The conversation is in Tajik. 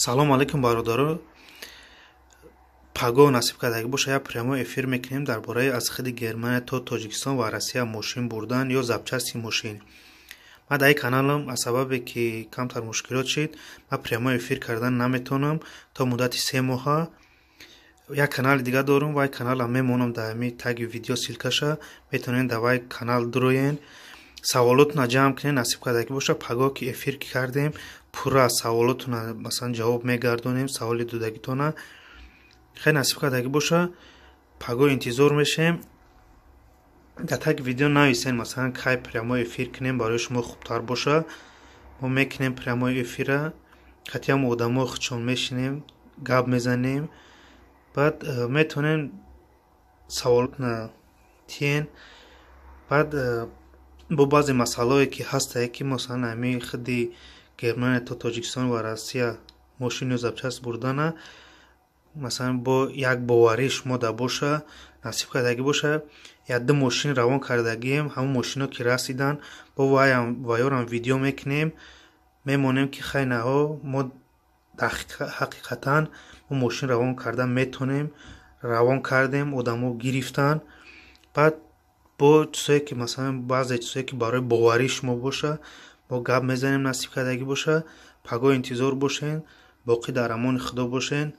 Салом алейкум, бародаро. Пагоҳ, насиб кардагӣ боша, як прямой эфир мекунем дар бораи аз худи Германия то Тоҷикистон ва Россия мошин бурдан ё запчасти мошин. Ман дар ин каналам аз сабабе ки камтар мушкилот шид, ман прямой эфир кардан наметавонам то муддати 3 моҳа. Як канали дига дорум, вай каналам мемонам дар ҳами таги видео ссылкаша, метавонед дар вай канал дуроен, саволотона ҷамъ кунед. Насиб кардагӣ боша, пагоҳ ки эфир кардем, пурра саволотона масалан ҷавоб мегардонем, саволи додагитона. Хеле, насиб кардагӣ боша, пагоҳ интизор мешем. Дар таги видео нависен, масалан, кай прямой эфир кунем барои шумо хубтар боша. Мо мекунем прямой эфира, қатъиам одамо худшон мешинем, гап мезанем. Баъд метавонем саволотона тиен. Баъд бо баъзе масъалаое ки ҳастае, ки масалан ҳамин худи Германия то Тоҷикистон ва Россия мошин ё запчасть бурдана, масалан, бо як боварӣ шумо да боша. Насиб кардагӣ боша, як ду мошин равон кардагием. Ҳамон мошино ки расидан, бо ваёрам видео мекунем, мемонем, ки хайнаҳо мо ҳақиқатан мо мошин равон кардан метонем, равон кардем, одамо гирифтан. Баъд бо чизое ки масалан баъзе чизое ки барои боварии шумо боша, мо гап мезанем. Насиб кардагӣ боша, пагоҳ интизор бошен. Боқӣ дар амони Худо бошен.